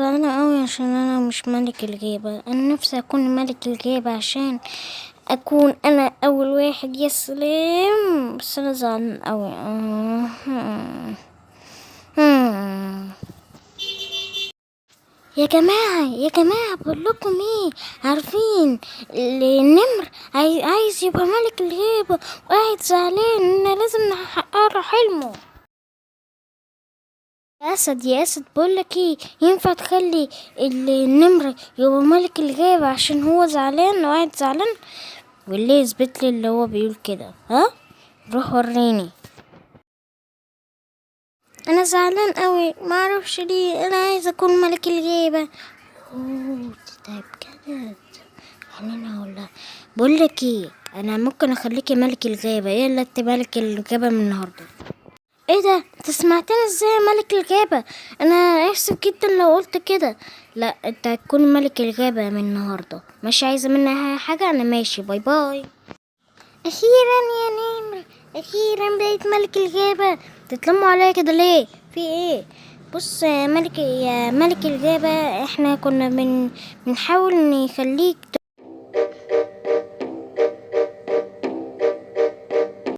زعلانة قوي عشان انا مش ملك الغابة. انا نفسي اكون ملك الغابة عشان اكون انا اول واحد يسلم، بس انا زعلان قوي. يا جماعة يا جماعة، بقول لكم ايه، عارفين النمر عايز يبقى ملك الغابة وقاعد زعلان، ان لازم نحقق له حلمه. يا اسد يا اسد، بقول لك ايه، ينفع تخلي النمر يبقى ملك الغابة عشان هو زعلان وقاعد زعلان؟ واللي يثبت لي اللي هو بيقول كده؟ ها، روح وريني. انا زعلان قوي ما اعرفش ليه، انا عايز اكون ملك الغابة. اوه طيب كده خليني اقول لها، بقول لك ايه، انا ممكن اخليكي ملك الغابة. يلا انت ملك الغابة من النهارده. ايه ده، انت سمعتني ازاي يا ملك الغابة؟ انا اسف جدا لو قلت كده. لا انت هتكون ملك الغابة من النهارده، مش عايزة منها حاجة، انا ماشي، bye bye. اخيرا يا نمر، اخيرا بقيت ملك الغابة. تتلموا عليا كده ليه؟ في ايه؟ بص يا ملك، يا ملك الغابة، احنا كنا بنحاول نخليك